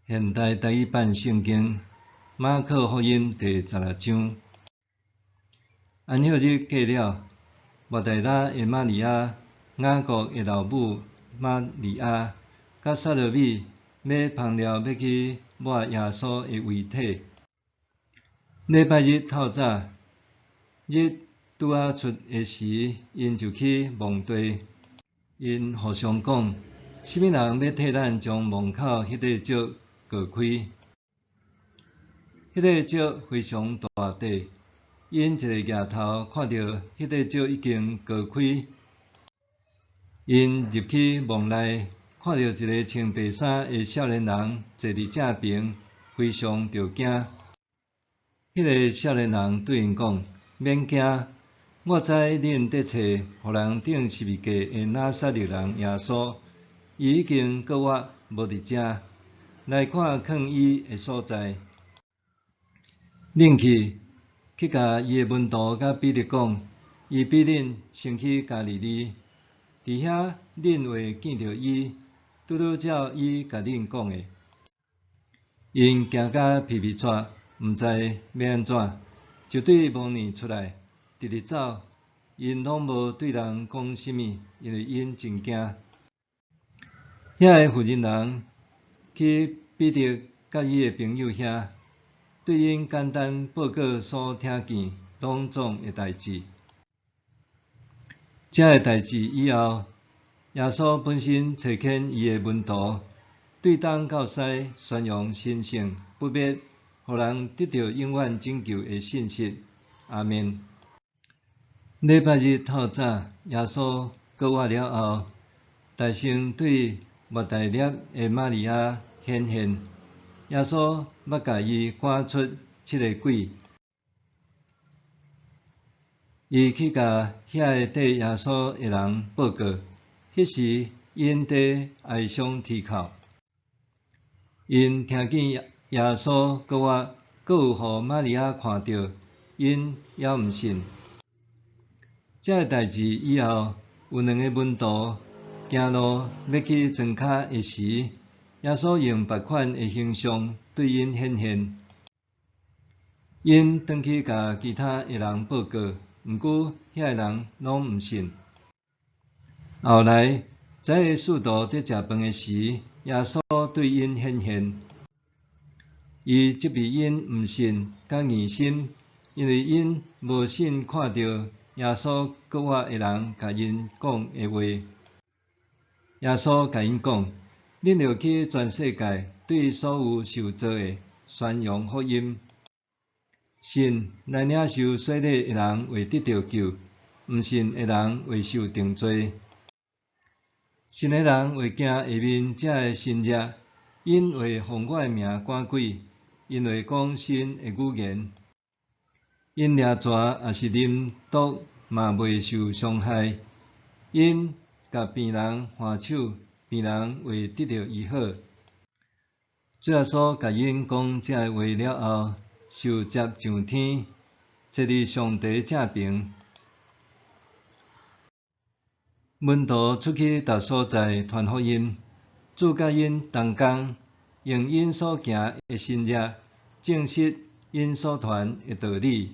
現代台語版聖經馬可福音第十六章。安息日過了，抹大拉的瑪利亞、雅各的老母瑪利亞，佮撒羅米買香料欲去抹耶穌的遺體。禮拜日透早，日拄仔出的時，𪜶就去墓地。𪜶互相講：啥物人欲替咱將墓口彼塊石割開？彼塊石非常大塊，𪜶一个蜈頭看著彼塊石已經割開，𪜶入去墓內，看著一个穿白衫的少年人坐佇正爿，非常著驚。彼个少年人對𪜶講：免驚，我知恁佇揣予人釘十字架的拿撒勒人耶穌，伊已經復活，無佇遮，來看囥伊的所在。恁去，去共伊的門徒佮彼得講，伊比恁先去加利利，佇遐恁會見著伊，拄拄照伊共恁講的。𪜶驚甲皮皮掣，毋知欲按怎，就對墓內出來，直直走。𪜶攏無對人講啥物，因為𪜶真驚。遐个婦人人去彼得佮伊的朋友遐，對𪜶簡單報告所聽見攏總的代誌。這个代誌以後，耶穌本身差遣伊的門徒，對東到西宣揚神聖不滅，予人得著永遠拯救的信息。阿們。禮拜日透早，耶穌復活了後，大先對抹大拉的瑪利亞顯現。耶穌捌共伊趕出七个鬼。伊去共遐个綴耶穌的人報告，彼時𪜶佇哀傷啼哭。𪜶聽見耶穌復活，閣有予瑪利亞看著，𪜶猶毋信。這个代誌以後，有兩个門徒行路欲去莊跤的時，耶穌用別款的形象對𪜶顯現。𪜶轉去共其他的人報告，毋過遐个人攏毋信。後來，十一个使徒佇食飯的時，耶穌對𪜶顯現。伊責備𪜶毋信佮硬心，因為𪜶無信看著耶穌復活的人共𪜶講的話。耶穌共𪜶講：恁著去全世界，對所有受造的宣揚福音。信來領受洗禮的人會得著救，毋信的人會受定罪。信的人會行下面這个神跡，𪜶會奉我的名趕鬼，𪜶會講新的語言。𪜶掠蛇抑是啉毒嘛袂受傷害。𪜶共病人按手，病人會得著醫好。主耶穌共𪜶講這个話了後，受接上天，坐佇上帝正爿。門徒出去逐所在傳福音，主佮𪜶同工，用𪜶所行的神跡，證實𪜶所傳的道理。